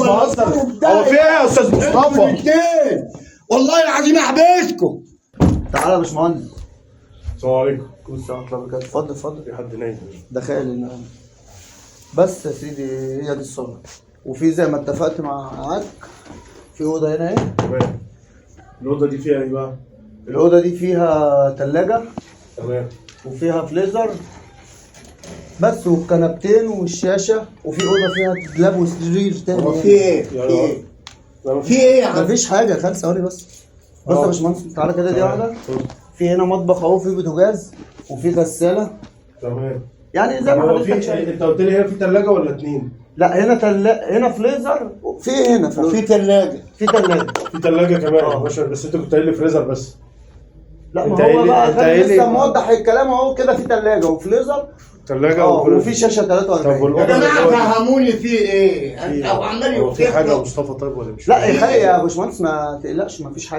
بهزر. هو في ايه يا استاذ مصطفى؟ الاثنين والله العظيم احبسكم. تعالى يا باشمهندس. السلام عليكم. السلام ورحمة الله وبركاته. اتفضل اتفضل. في حد نايم؟ ده خالي. بس يا سيدي هي دي الصاله، وفي زي ما اتفقت معاك في اوضة هنا اهي. تمام. الاوضة دي فيها ايه بقى؟ الاوضة دي فيها تلاجة. تمام. وفيها فليزر بس، والكنبتين والشاشه، وفي اوضة فيها دولاب وسرير تاني. هو في ايه؟ في ايه؟ في ايه يا عم؟ مفيش حاجة يا خالد، ثواني بس. بص يا باشمهندس تعالى كده، دي واحدة. في هنا مطبخ اهو، في بوتاجاز وفي غسالة. تمام. يعني زي ما هو حضرتك في شايف. انت قلت لي هنا في ثلاجه ولا اتنين؟ لا هنا هنا فليزر، في هنا وفي ثلاجه. في تلاجه. في ثلاجه كمان يا باشا، بس انت كنت قايل لي فريزر بس. لا ما انت هو قايل لي- بقى انت خالد قايل لي- لسه موضح الكلام اهو كده، في تلاجه وفليزر. ثلاجه وفي شاشة 43. طب والأوضة يا اللي جماعة جوه دي؟ فهموني في ايه؟ انت عمال هو في حاجة يا يوصف. مصطفى طيب ولا مش؟ لا يا خالد يا باشمهندس ما تقلقش، ما فيش حاجة.